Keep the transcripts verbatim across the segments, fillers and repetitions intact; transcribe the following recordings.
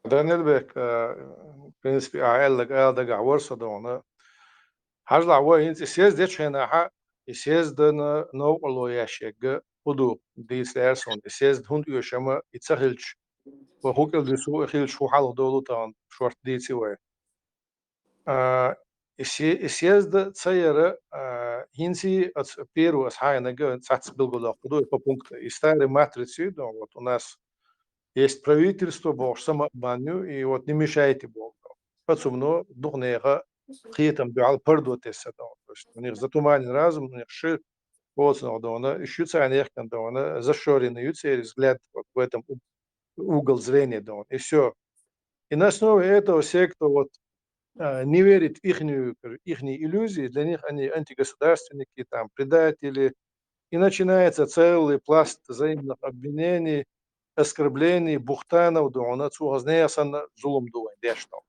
Данилбек, э, в принципе, а аьлларг ала дагахь вара со дона. Хьажал, вай хӀинца и съезд ечу хенахь, и съездана новкъарло еш ерг хӀун ду, дийца лаьара суна. И съезд хӀунда оьшу, амма и ца хилча, вай хӀун кӀел дуьсу, и хилча хӀун хьалха долу тахана шортта дийци вай. А, и се-, и съезд ца яра, а, хӀинца оцу первый ас хьайнага цхьацца билгалдоккхур ду и по пунктам. И старая матрица ю, да, вот у нас есть правительство бохуш, самообман ю, и вот не мешайте боху. Оцу мно дукха нехан кхетам дуьхьал пардо тесна, да. То есть у них затуманен разум, у них ши оцунах дона, и шу царна яхкан дона, зашоренный ю церан взгляд вот в этом у-, угол зрения дона, и всё. И на основе этого секта вот, а, не верит в ихнюю, ихние иллюзии, для них они антигосударственники, там, предатели. И начинается целый пласт взаимных обвинений, оскорблений, бухтанов дона, цо хаза нехан санна зулам ду вайн деш дона.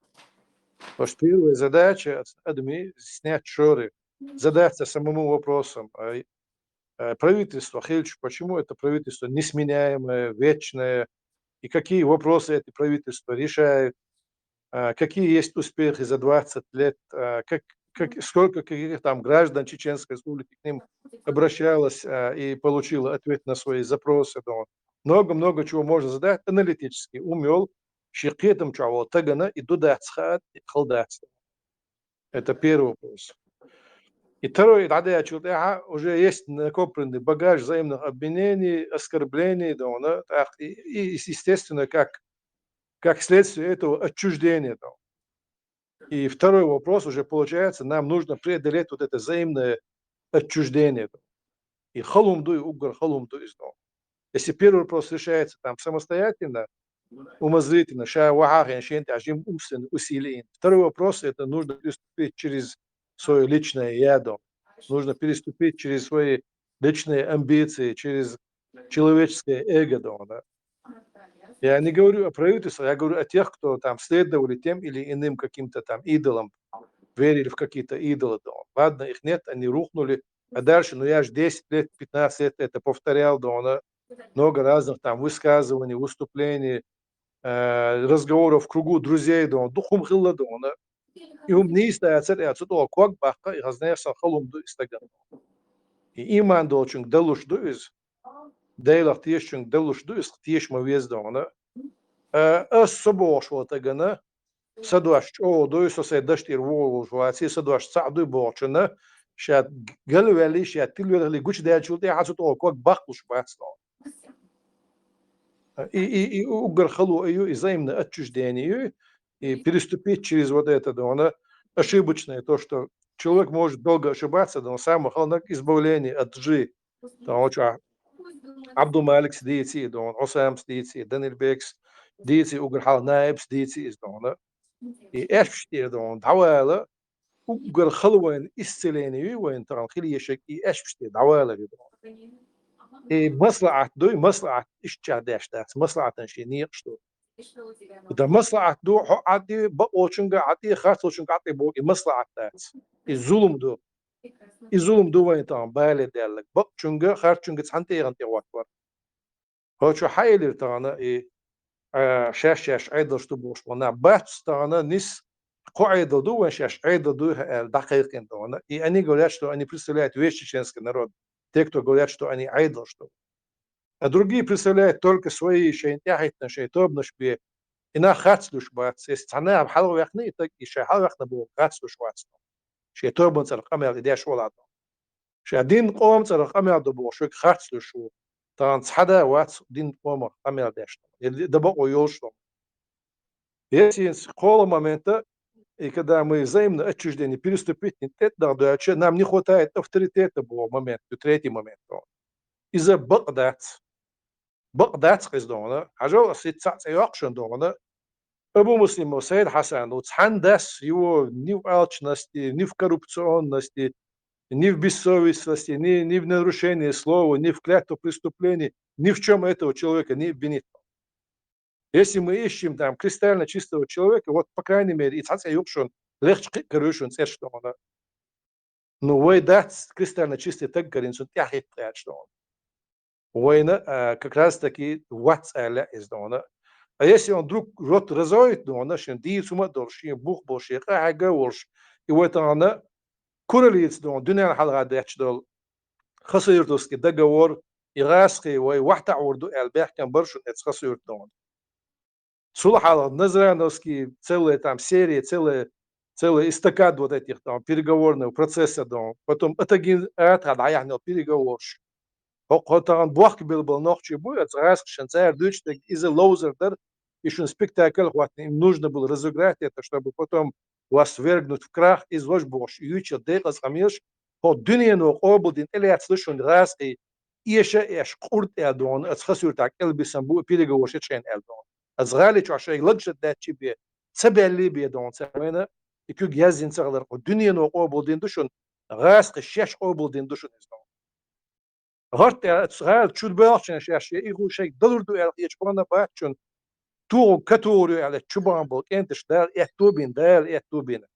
Потому что первая задача адамий снять шоры, задаться самому вопросом, а, э, правительство хилча, почему это правительство несменяемое, вечное, и какие вопросы это правительство решает, а, какие есть успехи за двадцать лет, а, как, как, сколько каких там граждан Чеченской Республики к ним обращалось, а, и получило ответ на свои запросы. Да. Много-много чего можно задать аналитически, умел, ши кхетам чу вол тагана и ду дац хаат, и хала дац. Это первый вопрос. И второй, дӀадаьллачул тӀаьхьа уже есть накопленный багаж взаимных обвинений, оскорблений, да, вона, так, и, и, естественно, как, как следствие этого отчуждения, да. И второй вопрос уже получается, нам нужно преодолеть вот это взаимное отчуждение, да. И хала хӀума ду, и уггар хала хӀума ду иза, да. Если первый вопрос решается там самостоятельно, умозрительно, ша вахьа хен шен тӀехь жим умственно усилие. Второй вопрос, это нужно переступить через своё личное я, да. Нужно переступить через свои личные амбиции, через человеческое эго, да, да. Я не говорю о правительстве, я говорю о тех, кто там следовали тем или иным каким-то там идолам, верили в какие-то идолы, да. Ладно, их нет, они рухнули, а дальше, ну, я ж десять лет, пятнадцать лет это повторял, да, вона, много разных там высказываний, выступлений, э, разговоров в кругу друзей, да, вона, дукха хӀума хилла, да, вона. И хӀума нийса дацара, я цу тӀехь ког баккха, и хаза нехан санна хала хӀума ду и стагана. И иман долчуьнга далуш ду иза, Делах тешачуьнга далуш ду иза, теша ма веза, да, вона. Э, ас со бохуш волу тагана, са дош чӀогӀа ду, со сайн даш тӀера вогӀур волуш ваций, са дош цхьаъ дуй бохучунна, ша галваьллий, ша тилвелхалий гучудаьллачул тӀаьхьа цу тӀехь ког баккхалуш бац, да, вона. И, и, и уггар хала а ю, и взаимное отчуждение ю, и переступить через вот это, да, вона, ошибочное, то, что человек может долго ошибаться, но самое главное избавление от лжи. Тахана чохь Абдулмаликс дийци и, да, вона, Ӏусамс дийци и, Данилбекс дийци, уггар хьалха Наибс дийци иза, да, вона. И аьшпаш тӀера, да, вона, дӀавала, уггар хала вайн исцеление ю вайн тахана хила ешарг и аьшпаш тӀера дӀавалар ю, да, вона. И маслаӀат дуй, маслаӀат иштта чӀагӀдеш дац, маслаӀатан шен некъаш ду. Да, маслаӀат ду, хьо Ӏад и бакъволчуьнга Ӏад и, харцволчуьнга Ӏад и боху, и маслаӀат дац. И зулам ду. И зулам ду вайн тахана бале даьлларг. Бакъчуьнга, харцчуьнга цхьана тӀегӀан тӀе хӀоттавар. ХӀо чу хьаэлира тахана и, а, шаьш-шаьш Ӏедалш ду бохуш болу нах. Бац тахана нис, кхо Ӏедал ду вайн, шаьш Ӏедал ду аьлла дӀакхайкхина тахана. И они говорят, что они представляют весь чеченский народ. Те, кто говорят, что они Ӏедалш ду. А другие представляют только свои, шайн тӀаьхьахӀиттина, шайн тобанаш бен. И нах харц луьйш бац. Если цхьа наха хьалхаваьккхина и таг, и ша хьалхаваьккхина боху, харц луьйш вац. Шен тобан цӀарах къамел и деш валахь. Ша дин къоман цӀарах къамел ду бохуш верг харц луьйш ву. Тахана цхьа а вац дин къомах къамел деш. Я дан бакъо йолуш ду. Если кхоалгӀа момента, и когда мы взаимное отчуждение переступить, тӀетӀадахь доьлча, нам не хватает авторитета боху момент, ю третий момент. Иза бакъ дац. Бакъ дац-кх иза, да вона. Хьажал, ас хӀинца цхьаъ цӀе йоккху шуна, да вона. Абу Муслимов Сайд Хьасан, ну, цхьана дас его ни в алчности, ни в коррупционности, ни в бессовестности, ни, ни в нарушении слова, ни в клятвопреступлении, ни в чём этого человека не обвинить. Если мы ищем там кристально чистого человека, вот, по крайней мере, и цхьаъ цӀе йоккху шуна, легча кхин а каруьйшу шуна цӀераш, да вона. Ну, вай дац кристально чистый таг карийна, цунна тӀаьхьахӀитта гӀерташ, да вона. Вайна, а, как раз таки вац аьлла иза, да вона. А если он вдруг рот разевет, дона, шен дийца хӀума а долуш, шен бух болуш, шен къахьегна а волуш, и вай тахана кураллица, дона, дуьненна хьалха детташ долу Хасавюртовский договор, и гӀазкхий вай вахтахь вур ду аьлла бехкам бара шуна эцца Хасавюрт, дона. Цул хьалха Назрановский целая там серия, целая, целая эстакада вот этих там переговорного процесса, дона. Потом Атагин Атаган дӀаяьхьна переговорш. ХӀокху тахана бохка билла болу нохчий бу, эцца гӀазкхашна цара дуьйцуш дерг иза ловзар дара, и шуна спектакль хӀоттийна, им нужно было разыграть это, чтобы потом вас свергнуть в крах, иза лозуш бохуш, юьйцуш декъаза къамелаш, хӀокху дуьнено къобалдина тӀелаьцна шуна гӀазкхий, эша а эшна, къурд аьлла, дона, эцца Хасавюртахь кӀелбисина бу, переговорш ечу хенахь аьлла, дона. Эцца гӀали чохь шайга лагаш а даьтташ бен, ца баьллий бен, дона, цара вайна и куьг яздина ца хилар, хӀокху дуьнено къобалдина ду шуна, гӀазкхаша шаьш къобалдина ду шуна иза, дона. ГӀорта аьлла, гӀала чу боьлхучу хенахь шаьш, я и хӀума шайга далур ду аьлла хеташ бахьана бац шуна. ТогӀург катогӀур ю аьлла, чу бахана болу кӀенташ Дала аьтто бина, Дала аьтто бина.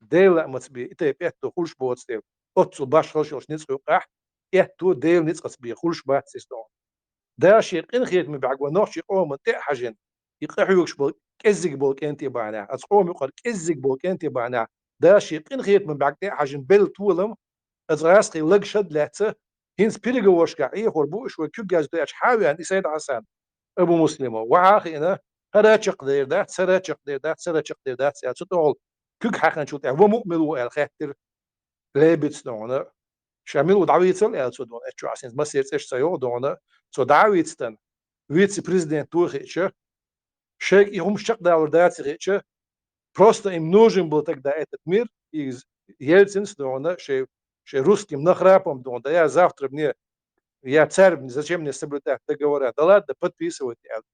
Делан лаамца бен, и тайпа аьтто хуьлуш боцу дела, оццул башхалла йолуш ницкъ юкъахь, аьтто Делан ницкъаца бен хуьлуш бац иза, дона. Дала шен къинхетаман бӀаьрг вайн нохчийн къомана тӀе а хьажина, и къахьоьгуш болу кӀеззиг болу кӀентий бахьанехь, эцца къоман юкъара кӀеззиг болу кӀентий бахьанехь, Дала шен къинхетаман бӀаьрг тӀе а хьажина белла толам, эцца гӀазкхий лагаш а лаьцна, хӀинца переговоршкахь Ӏехор бу уьш, вай куьг язйо аьлча, хьа а веана, и Сайд-Хьасан, Абу-Муслимов, вахьа а хиъна, хӀара чекхдер дац, хӀара чекхдер дац, хӀара чекхдер дац аьлла, цу тӀехула куьг хьаькхначул тӀаьхьа ва муъмил ву аьлла хаьттира Лейбица, дона. Ша мила ву дӀавийцал аьлла цо, дона, эцца чохь ас хӀинца массеран цӀе ца йоху, дона, цо дӀа а вийцина, вице-президент ву хиъча, шайга и хӀумаш чекхдалур даций хиъча, просто им нужен был тогда этот мир, и Ельцинс, дона, шайн, шайн русским нахрапом, дона, да я завтра мне, я царь, зачем мне соблюдать договора? Да ладно, подписывайте, аьлла.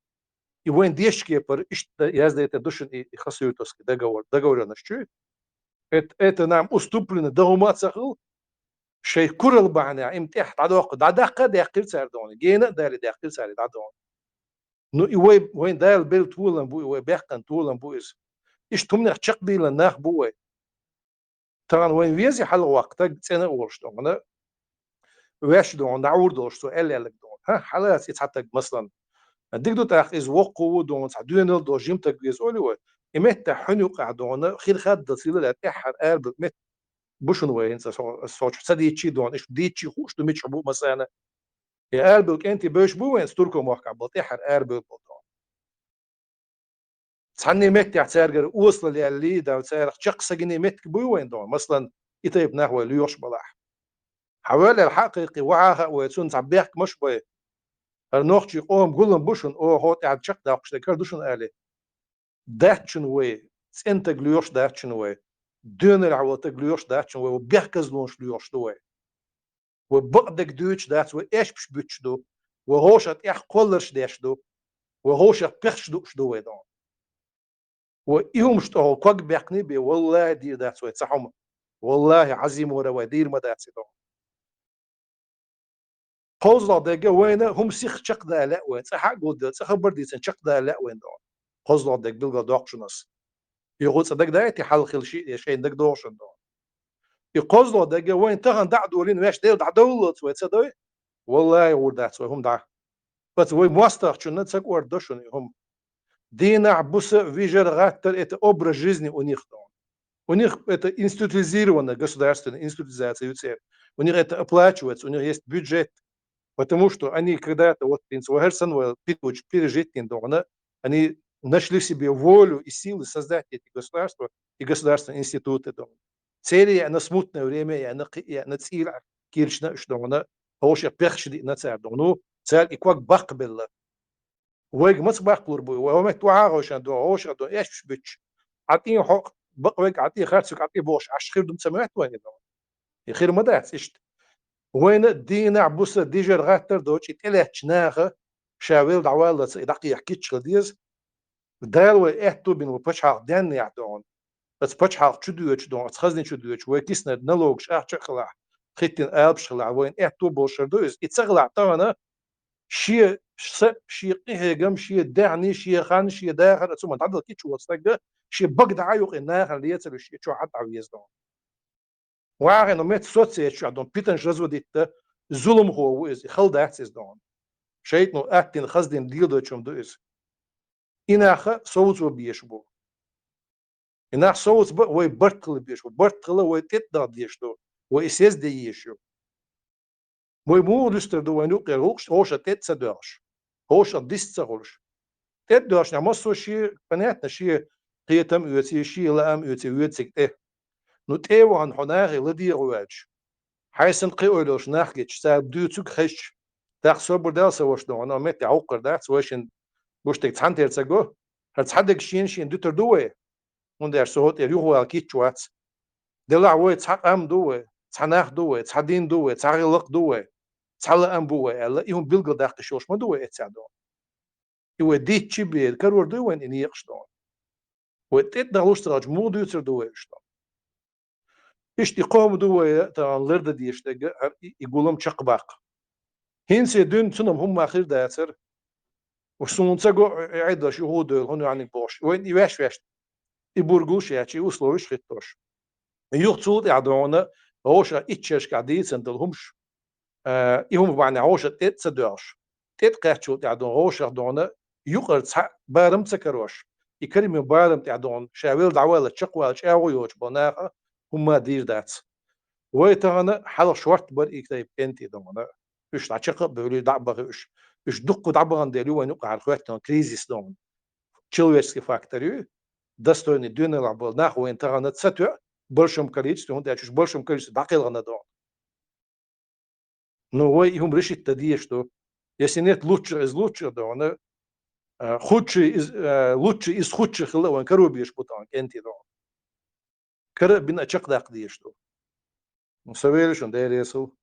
И вайн дешчу кепара иштта яздайтар ду шуна и, и Хасавюртовский договор, договорённость чуьйра. Это, это нам уступлено, дан хӀума а ца хилла, шайн куралла бахьанехь, им тӀехь дӀадоккху, дӀадаккха а даьккхира цара, дона, гена а далий даьккхира цара и дӀа, дона. Ну, и вай, вайн Дала белла толам бу, и вай баьккхина толам бу иза. Иштта хӀуманех чекхдийлина нах бу вай. Тахана вайн везий хьалхаваккха стаг цӀена а волуш, дона, ваьш, дона, дӀагӀур долуш, цо аьлла аьлларг, дона. ХӀа, хьалаца и цхьа стаг, масалан. Дика ду тӀаккха иза, воккха ву, дона, цхьа доьналла долу жима стаг веза олий вай. И меттехь хьуьнан юкъахь, дона, хир хаддалц хилла лаьа тӀаьххьара арабевлла метта бу шуна вай хӀинца, со, со чу ца дийцчий, дона, иштта дийцчий хууш ду мичахь бу масана. И арабевлла кӀентий бевзаш бу вайн Туркойн махкахь болу тӀаьххьара арабевлла болу, дона. Цхьанне меттехь цаьргара осалалла яьллий, да, царах чекх са гиний меттиг буй вайн, дона, масалан, и тайпа нах вай лоьхуш балахь. Хьан ваьлла аьлла хьа а кхайкхий, вахьа а хаьа вай, цунна цхьа бехк муш бай. ХӀара нохчийн къоман гулам бу шуна, оха хӀокху тӀехь чекхдоккхуш дерг хӀара ду шуна, аьлла. Дац шуна вай, цӀена стаг лоьхуш дац шуна вай, доьналлехь волу стаг лоьхуш дац шуна вай, вай бехказлонаш лоьхуш ду вай. Вай бакъдерг дуьйцуш дац, вай эшпаш буьтуш ду, вай вовшах тӀехь кхолларш деш ду, вай вовшах пехчаш дууш ду вай, дона. Вай и хӀумаш тӀехула ког баьккхиний бен, валлахӀи, дийр дац вай цхьа хӀума. ВаллахӀи, Ӏазим вара вай, дийр ма дац и, дона. КхозлагӀа дерг а вайна хӀума сиха чекхдала лаьа вайна, цкъа хьа а гулделла, цкъа хабар дийцина чекхдала лаьа вайна, дона. КхозлагӀа дерг билгалдоккху шуна ас. И гӀо цкъа дагадайта, и хьалха хилла шиъ, я шайна дагадогӀу шуна, дона. И кхозлагӀа дерг а вайна тахана дӀа а долийна, ваьш Дела дӀадовллалц вай ца дой, валлахӀи, гӀур дац вай хӀума дӀа. Оцу вай мостагӀчунна ца кӀордадо шуна и хӀума. Дийнахь, буса, вижар, гӀаттар — это образ жизни у них, дона. У них это институализировано, государственная институализация ю церан. У них это оплачивается, у них есть бюджет. Потому что они когда-то, вот, хӀинца вай хӀара санна вай питуч пережить дина, дона, они нашли в себе волю и силы создать эти государства и государственные институты, дона. Церан яьхна смутное время, яьхна кхин, яьхна цӀийла кийрачна уьш, дона, вовшех пехча диъна цара, дона. Ну, цаьрга и ког баккхабелла. Вайга маца баккхалур бу? Вай хӀокху метта вахьа а гӀойшан, дона, вовшах, дона, эшпаш буьтуш. Ӏа тӀе хьокху бакъвайг, Ӏа тӀе харцвиг, Ӏа тӀе бохуш, Ӏаш хир ду ма ца моьтту вайна, дона. И хир ма дац иштта. Вайна дийнахь, буса, дижар, гӀаттар доцуш и тӀелаьцначу наха ша велла дӀаваллалц и дӀакхехьа кийча хила деза. Дала вай аьтто бина вай пачхьалкх деннехь, дона, оцу пачхьалкх чу доьдуш, дона, оцу хазни чу доьдуш, вай кисинарг налогаш, ахча а хилахь, хӀиттийна алапаш хилахь, вайна аьтто болуш хир ду иза. И ца хилахь, тахана шен са, шен къинхьегам, шен даьхни, шен хан, шен дахар оцу хӀуманна дӀадала кийча волу стаг, шен бага дӀа а юкъе, нахана лецар, шен чохь а дӀавеза, дона. Вахьа хӀинца метта соцсеташ чохь, дона, питанаш разводить дан зуламхо ву иза, и хала дац иза, дона. ШайтӀано аттина, хаздина леладойтуш хӀума ду иза. И нах совцо безаш бу. И нах совцабе а вай барт хила безаш бу. Барт хила вай тӀетӀадала дезаш ду. Вай и сезде езаш ю. Вай муха дуьстар ду вайна юкъера гӀуллакхаш, вовшах тӀетӀа ца доьлхуш, вовшах дист ца хуьлуш? ТӀетӀа доьлхуш, массо а шен, понятно, шен кхетам оьций, шен лаам оьций воьду цига тӀе. Ну, тӀе а вахана хьо нахе ладегӀа воьлча, хьайсана кхин ойла йолуш нах гича, цара дуьйцург хезча, тӀаккха собар дала, са ваша, догӀана, а метте хьокхар дац, вайшинна гуш дерг цхьана тера ца го, хӀара цхьа дерг шена-шена дуьтур ду вай, хӀунда аьлча со хӀотӀера юхавала кийча вац. Делахь вай цхьа къам ду вай, цхьа нах ду вай, цхьа дин ду вай, цхьа гӀиллакх ду вай, цхьа лаам бу вай аьлла, и хӀума билгалдаккха йиш йолуш ма ду вай эццахь, догӀана. И вай дитча бен карор дуй вайна и некъаш, догӀана? Вай тӀетӀадала луш ца хилча, муха дуьйцур ду вай уьш, догӀана? Иштта и кхо хӀума ду вай тахана лардан дезаш дерг, хӀара и, и гулам чекхбаккха. ХӀинца дуьйна цунах хӀумма хир дацара. Уж суна ца го, Ӏедалш юха а девлла, хӀун ю хьаниг бохуш. Вайна и ваьш-ваьш, и бургулш а яьлча, и условиш а хӀиттош. Юха цул тӀаьхьа, догӀана, вовшах итт шерашкахь дийцина долу хӀумаш, а, и хӀума бахьанехь вовшах тӀетӀа ца доьлхуш, тӀетӀа кхаьччул тӀаьхьа, догӀана, вовшах, догӀана, юкъара цхьа барам ца карош, и караме барам тӀехь, догӀана, ша велла дӀавала, чекхвала чӀагӀо йоцуш болу наха хӀумма дийр дац. Вай тахана хьалха шортта бара и тайпа кӀентий, догӀана. Уьш дӀа чекх а бевлла, дӀа а бахи уьш. Уьш дуккха дӀабахана дела ю вайна юкъахь хӀара хоьттина кризис, догӀана. Человеческий фактор ю, достойный дуьненахь болу нах вайна тахана ца тоьа большом количестве, хӀунда аьлча уьш большом количестве дӀакхелхина, догӀана. Ну, вай и хӀума решить дан дезаш ду. Если нет лучших из лучших, догӀана, а, худший из, а, лучший из худших хила а вайна каро безаш бу тахана кӀентий, догӀана. Кара а бина а чекхдаккха дезаш ду. Ну, со велла шуна, Дела реза хуьлда.